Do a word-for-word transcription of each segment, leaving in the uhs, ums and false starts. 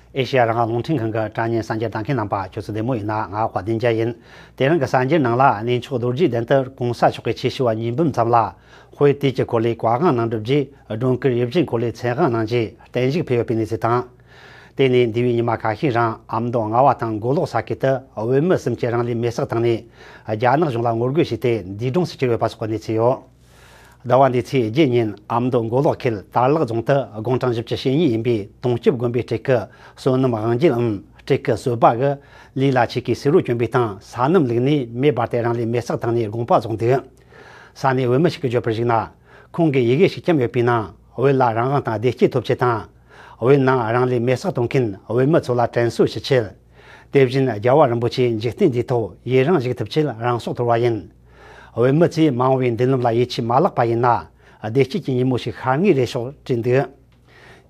ཨེ་ཤེ་ཡ་རང་དབང་རླུང་འཕྲིན་ཁང་གི་དྲ་བརྙན་གསར་འགྱུར་ལྟ་མཁན་རྣམ་པ་ཁྱོད་ཚོ་བདེ་མོ་ཡིན་ན། ང་དཔལ་ལྡན་རྒྱལ་ཡིན། དེ་རིང་གི་གསར་འགྱུར་ནང་ལ། གནས་མཆོག་རྡོ་རྗེ་གདན་དུ་གོང་ས་མཆོག་གི་ཆོས་ཞུ་བ་ཉིས་འབུམ་ཙམ་ལ་དཔེ་དུས་ཀྱི་འཁོར་ལོའི་བཀའ་དབང་གནང་གྲུབ་རྗེས། སྒྲོལ་དཀར་ཡིད་བཞིན་འཁོར་ལོའི་ཚེ་དབང་གནང་རྗེས་རྟེན་གཞིགས་ཕུལ་ཡོད་པའི་གནས་ཚུལ་དང་། དེ་ནས་འདས་པའི་ཉི་མ་ཁ་ཤས་རིང་ཨ་མདོ་རྔ་བ་དང་མགོ་ལོག་ས་ཁུལ་དུ་བོད་མི་གསུམ་གྱིས་རང་ལུས་མེར་སྲེག་བཏང་ནས། རྒྱ་ནག་གཞུང་ལ་ངོ་རྒོལ་བྱས་ཏེ་འདས་གྲོངས་སུ་གྱུར་ཡོད་པ་སོགས་ཀྱི་གནས་ཚུལ་ཡོད། ཟླ་བ་འདིའི་ཚེས་བརྒྱད་ཉིན་ཨ་མདོ་མགོ་ལོག་ཁུལ་དར་ལག་རྫོང་དུ་དགུང་གྲངས་བཞི་བཅུ་ཞེ་གཉིས་ཡིན་པའི་དུང་སྐྱིབས་དགོན་པའི་སྤྲུལ་སྐུ་བསོད་ནམས་དབང་རྒྱལ་འམ་སྤྲུལ་སྐུ་བཟོད་པ་གིས་ལུས་ལ་ཆས་ཀྱི་བསེ་རུ་གྱོན་པའི་སྟེང་ས་སྣུམ་བླུགས་ནས་མེ་སྦར་ཏེ་རང་ལུས་མེར་སྲེག་བཏང་ནས་དགོངས་པ་རྫོགས་འདུག། ས་གནས་བོད་མི་ཞིག་གིས་བརྗོད་པར་གཞིགས་ན། ཁོང་གིས་ཡི་གེ་ཞིག་བརྐྱངས་ཡོད་པའི་ནང་། བོད་ལ་རང་དབང་དང་བདེ་སྐྱིད་ཐོབ་ཆེད་དང་། བོད་ནང་རང་ལུས་མེར་སྲེག་གཏོང་མཁན་བོད་མི་ཚོ་ལ་དྲན་གསོ་ཞུ་ཆེད། དེ་བཞིན་རྒྱལ་བ་རིན་པོ་ཆེའི་འཇིག་རྟེན་འདིའི་ཐོག་ཡི་རང་ཞིག་ཐུབ་ཆེད་རང་སྲོག་དོར་བ་ཡིན། བོད་མི་ཚོས་མ་འོངས་པའི་མདུན་ལམ་ལ་ཡིད་ཆེས་མ་བརླག་པ་ཡིན་ན། བདེ་སྐྱིད་ཀྱི་ཉིན་མོ་ཞིག་ཤར་ངེས་རེད་ཤོག་བྲིས་འདུག།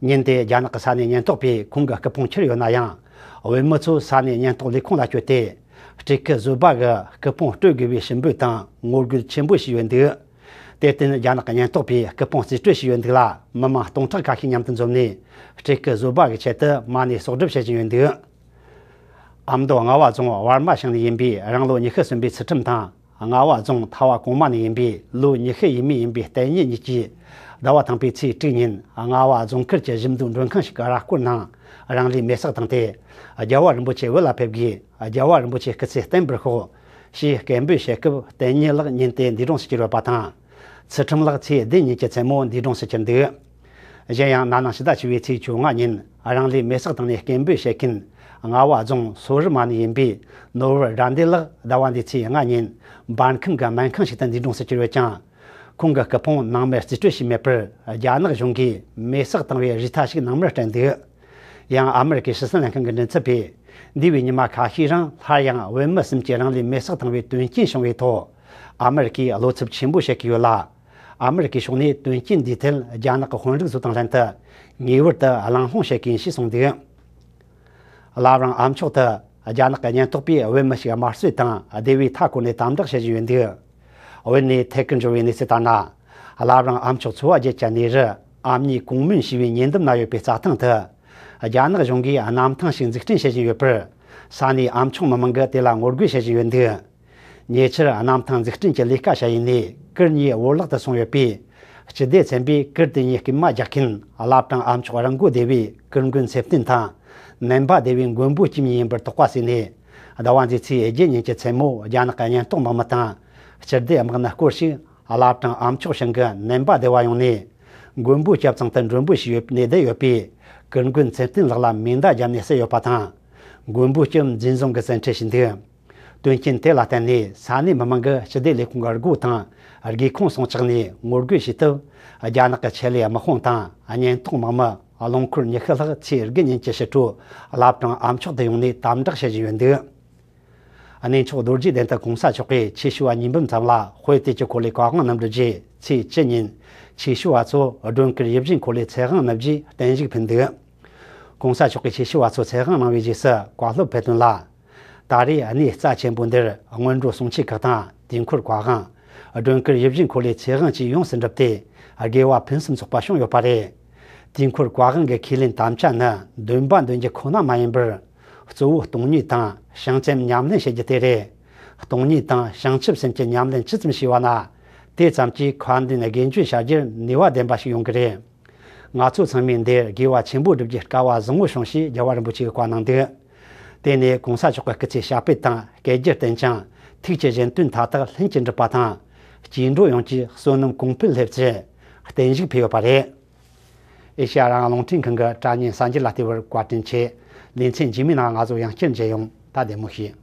ཉིན་དེ་རྒྱ་ནག་གི་ས་གནས་ཉེན་རྟོག་པས་ཁོང་གི་སྐུ་ཕུང་ཁྱེར་ཡོད་ན་ཡང་། བོད་མི་ཚོས་ས་གནས་ཉེན་རྟོག་ལས་ཁུངས་ལ་བསྐྱོད་དེ། སྤྲུལ་སྐུ་བཟོད་པ་གི་སྐུ་ཕུང་སྤྲོད་དགོས་པའི་ཞུ་འབོད་དང་ངོ་རྒོལ་ཆེན་པོ་བྱས་ཡོད་འདུག། དེར་བརྟེན་རྒྱ་ནག་གི་ཉེན་རྟོག་པས་སྐུ་ཕུང་རྩིས་སྤྲོད་བྱས་ཡོད་འདུག་ལ། མི་མང་སྟོང་ཕྲག་ཁ་ཤས་མཉམ་དུ་འཛོམས་ནས་སྤྲུལ་སྐུ་བཟོད་པ་གི་ཆེད་དུ་མ་ཎི་གསོག་སྒྲུབ་བྱེད་བཞིན་ཡོད་འདུག། ཨ་མདོ་རྔ་བ་རྫོང་བར་མ་ཞིང་ནས་ཡིན་པའི་རང་ལོ་ཉི་ཤུ་སོན་པའི་ཚུལ་ཁྲིམས་དང་། རྔ་བ་རྫོང་མཐའ་བ་གོང་མ་ནས་ཡིན་པའི་ལོ་ཉི་ཤུ་ཡས་མས་ཡིན་པའི་བསྟན་གཉིས་གཉིས་ཀྱིས་ཟླ་བ་ཐང་པའི་ཚེས་དྲུག་ཉིན་རྔ་བ་རྫོང་ཁུལ་གྱི་ཞིབ་འཇུག་མགྲོན་ཁང་ཞིག་གི་ར་སྐོར་ནང་རང་ལུས་མེར་སྲེག་བཏང་སྟེ། རྒྱལ་བ་རིན་པོ་ཆེ་བོད་ལ་ཕེབས་དགོས། རྒྱལ་བ་རིན་པོ་ཆེའི་སྐུ་ཚེ་བརྟན་པར་ཤོག་ཞེས་སྐད་འབོད་བྱེད་སྐབས། བསྟན་གཉིས་ལགས་ཉིན་དེ་འདས་གྲོངས་སུ་གྱུར་ཡོད་པ་དང་། ཚུལ་ཁྲིམས་ལགས་ཚེས་བདུན་ཉིན་གྱི་མཚན་མོ་འདས་གྲོངས་སུ་གྱུར་འདུག། གཞན་ཡང་ན་ནིང་ཕྱི་ཟླ་བཅུ་པའི་ཚེས་བཅོ་ལྔ་ཉིན་རང་ལུས་མེར་སྲེག་བཏང་ནས་སྐད་འབོད་བྱེད་མཁན་རྔ་བ་རྫོང་སོ་རི་མ་ནས་ཡིན་པའི་ནོར་བུ་དགྲ་འདུལ་ལགས་ཟླ་བ་འདིའི་ཚེས་ལྔ་ཉིན་འབར་ཁམས་ཀྱི་སྨན་ཁང་ཞིག་ཏུ་འདས་གྲོངས་སུ་གྱུར་ཡོད་ཀྱང་། ཁོང་གི་སྐུ་ཕུང་ནང་མེར་རྩིས་སྤྲོད་བྱས་མེད་པར། རྒྱ་ནག་གཞུང་གིས་མེར་སྲེག་བཏང་བའི་རུས་ཐལ་ཞིག་ནང་མར་སྤྲད་འདུག། ཡང་ཨ་མི་རི་ཀའི་ཕྱི་སྲིད་ལྷན་ཁང་གི་མགྲིན་ཚབ་པས། འདས་པའི་ཉི་མ་ཁ་ཤས་རིང་སླར་ཡང་བོད་མི་གསུམ་གྱིས་རང་ལུས་མེར་སྲེག་བཏང་བའི་དོན་རྐྱེན་བྱུང་བའི་ཐོག་ཨ་མི་རི་ཀས་བློ་འཚབ་ཆེན་པོ་བྱེད་ཀྱི་ཡོད་ལ། ཨ་མི་རི་ཀའི་ཕྱོགས་ནས་དོན་རྐྱེན་འདིའི་ཐད་རྒྱ་ནག་གི་དཔོན་རིགས་ཚོ་དང་ལྷན་དུ་ངེས་པར་དུ་གླེང་སློང་བྱེད་ཀྱི་ཡིན་ཞེས་གསུངས་འདུག། བླ་བྲང་ཨ་མཆོག་ཏུ་རྒྱ་ནག་གི་ཉེན་རྟོག་པས་བོད་མི་ཞིག་དམར་གསོད་དང་བདེ་བའི་མཐའ་བསྐོར་ནས་དམ་དྲག་བྱེད་བཞིན་ཡོད་འདུག། བོད་ནས་ཐད་ཀར་འབྱོར་བའི་གནས་ཚུལ་ལྟར་ན། བླ་བྲང་ཨ་མཆོག་ཚོ་བ་བརྒྱད་ཀྱི་གནས་རི་ཨ་མྱེས་གོང་སྨོན་ཞེས་པའི་ཉེ་འདབས་ན་ཡོད་པའི་རྩྭ་ཐང་དུ། རྒྱ་ནག་གཞུང་གིས་གནམ་ཐང་ཞིག་འཛུགས་སྐྲུན་བྱེད་བཞིན་ཡོད་པར། ས་གནས་ཨ་མཆོག་མི་མང་གིས་དེ་ལ་ངོ་རྒོལ་བྱེད་བཞིན་ཡོད་འདུག། ཉེ་ཆར་གནམ་ཐང་འཛུགས་སྐྲུན་གྱི་ལས་ཀ་བྱ་ཡུལ་ནས་གུར་གཉིས་བོར་བརླག་ཏུ་སོང་ཡོད་པས། སྤྱི་བདེ་ཚན་པས་གུར་དེ་གཉིས་རྐུན་མ་རྒྱག་མཁན་བླ་བྲང་ཨ་མཆོག་རང་མགོ་བདེ་བའི་གུར་མགོན་ཚེ་བརྟན་དང་། སྨན་པ་བདེ་བའི་མགོན་པོ་སྐྱིད་གཉིས་ཡིན་པར་དོགས་པ་ཟོས་ནས། ཟླ་བ་འདིའི་ཚེས་བརྒྱད་ཉིན་གྱི་མཚན་མོ་རྒྱ་ནག་གི་ཉེན་རྟོག་དམག་མི་དང་། སྤྱི་བདེ་དམག་མི་སྐོར་ཞིག་བླ་བྲང་ཨ་མཆོག་ཞིང་གི་སྨན་པ་བདེ་བ་ཡོང་ནས། མགོན་པོ་སྐྱབས་ཚང་དུ་མགྲོན་འབོད་བྱས་ཡོད་ནས་བསྡད་ཡོད་པས། གུར་མགོན་ཚེ་བརྟན་ལགས་ལ་མེ་མདའ་བརྒྱབ་ནས་བསད་ཡོད་པ་དང་། མགོན་པོ་སྐྱབས་འཛིན་བཟུང་གིས་བཙན་ཁྲིད་བྱས་འདུག། དོན་རྐྱེན་དེ་ལ་བརྟེན་ནས་ས་གནས་མི་མང་གིས་སྤྱི་བདེ་ལས་ཁུངས་ཀྱི་སྒོ་དང་། སྒེའུ་ཁུང་སྲུང་ཆགས་ནས་ངོ་རྒོལ་བྱས་སྟབས། རྒྱ་ནག་གི་ཆེད་ལས་དམག་དཔུང་དང་ཉེན་རྟོག་དམག་མི་རླངས་འཁོར་ཉི་ཤུ་ལྷག་ཚེས་དགུ་ཉིན་གྱི་ཕྱི་དྲོ་བླ་བྲང་ཨ་མཆོག་ཏུ་ཡོང་ནས་དམ་དྲག་བྱེད་བཞིན་ཡོད་འདུག། གནས་མཆོག་རྡོ་རྗེ་གདན་དུ་གོང་ས་མཆོག་གིས་ཆོས་ཞུ་བ་ཉིས་འབུམ་ཙམ་ལ་དཔེ་དུས་ཀྱི་འཁོར་ལོའི་བཀའ་དབང་གནང་གྲུབ་རྗེས། ཚེས་བཅུ་ཉིན་ཆོས་ཞུ་བ་ཚོ་སྒྲོལ་དཀར་ཡིད་བཞིན་འཁོར་ལོའི་ཚེ་དབང་བསྣུབས་རྗེས་བརྟན་བཞུགས་ཕུལ་འདུག། གོང་ས་མཆོག་གིས་ཆོས་ཞུ་བ་ཚོ་ཚེ་དབང་གནང་བའི་རྗེས་སུ་བཀའ་སློབ་ཕེབས་དོན་ལ། ད་རེས་གནས་རྩ་ཆེན་པོ་འདིར་སྔོན་འགྲོ་གསུང་ཆོས་ཁག་དང་དུས་འཁོར་བཀའ་དབང་། སྒྲོལ་དཀར་ཡིད་བཞིན་འཁོར་ལོའི་ཚེ་དབང་བཅས་ཡོངས་སུ་འགྲུབ་སྟེ། དགེ་བ་ཕུན་སུམ་ཚོགས་པ་བྱུང་ཡོད་པ་རེད། དུས་འཁོར་བཀའ་དབང་གི་ཁས་ལེན་དམ་བཅའ་ནི་འདོན་པ་འདོན་རྒྱུ་ཁོ་ན་མ་ཡིན་པར། གཙོ་བོ་སྟོང་ཉིད་དང་བྱང་སེམས་ཉམས་ལེན་བྱེད་རྒྱུ་དེ་རེད། སྟོང་ཉིད་དང་བྱང་ཆུབ་སེམས་ཀྱི་ཉམས་ལེན་ཇི་ཙམ་བྱས་པ་ན། དེ་ཙམ་གྱིས་ཁ་འདོན་དགེ་འབྱེད་བྱ་རྒྱུར་ནུས་པ་ལྡན་པ་ཞིག་ཡོང་གི་རེད། ང་ཚོ་ཚང་མས་འདིར་དགེ་བ་ཆེན་པོ་སྒྲུབ་རྒྱུའི་སྐལ་བ་བཟང་བོ་བྱུང་ཞེས་རྒྱལ་བ་རིན་པོ་ཆེས་བཀའ་གནང་འདུག། དེ་ནས་གོང་ས་མཆོག་གི་སྐུ་ཚེ་ཞབས་པད་དང་སྐད་རྒྱུད་བརྟན་ཅིང་ཐུགས་ཀྱི་གཞན་དོན་མཐའ་དག་ལྷུན་གྱིས་འགྲུབ་པ་དང་། སྐྱེ་འགྲོ་ཡོངས་ཀྱི་བསོད་ནམས་གོང་འཕེལ་སླེབས་ཚེ་བརྟན་བཞུགས་ཕུལ་ཡོད་པ་རེད། ཨེ་ཤ་ཡ་རང་དབང་རླུང་འཕྲིན་ཁང་གི་དྲ་བརྙན་གསར་འགྱུར་ལ་བལྟས་པར་བཀའ་དྲིན་ཆེ། ལེ་ཚན་རྗེས་མའི་ནང་ང་ཚོ་ཡང་བསྐྱར་མཇལ་ཡོང་། ད་བདེ་མོ་བྱོས།